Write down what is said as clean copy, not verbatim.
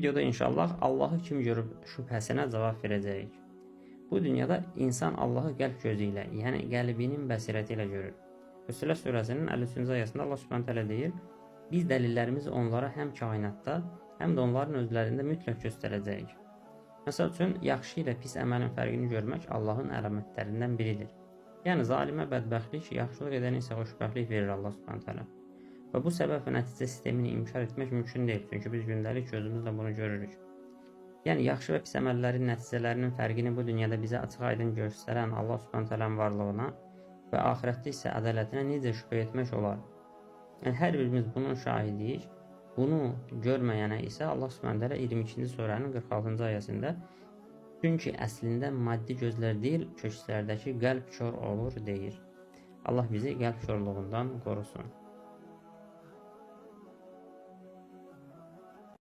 videoda inşallah Allahı kim görüb şübhəsinə cavab verəcəyik. Bu dünyada insan Allahı qəlb gözü ilə, yəni qəlbinin bəsirəti ilə görür. Füssilet surəsinin 53-cü ayəsində Allah Subhanahu taala deyir: "Biz dəlillərimizi onlara həm kainatda, həm də onların özlərində mütləq göstərəcəyik." Məsəl üçün, yaxşı ilə pis əməlin fərqini görmək Allahın əlamətlərindən biridir. Yəni zalimə bədbəxtlik, yaxşılıq edənə isə xoşbəxtlik verir Allah Subhanahu taala. Və bu səbəb və nəticə sistemini inkar etmək mümkün deyil, çünki biz gündəlik gözümüzlə bunu görürük. Yəni yaxşı və pis əməllərin nəticələrinin fərqini bu dünyada bizə açıq-aydın göstərən Allah Subhanahu taalanın varlığına və axirətdə isə ədalətinə necə şübhə etmək olar? Yəni hər birimiz bunun şahidiyik. Bunu görməyənə isə Allah Subhanahu taala 22-ci surənin 46-cı ayəsində çünki əslində maddi gözlər deyil, kökslərdəki qəlb kor olur deyir. Allah bizi qəlb korluğundan qorusun.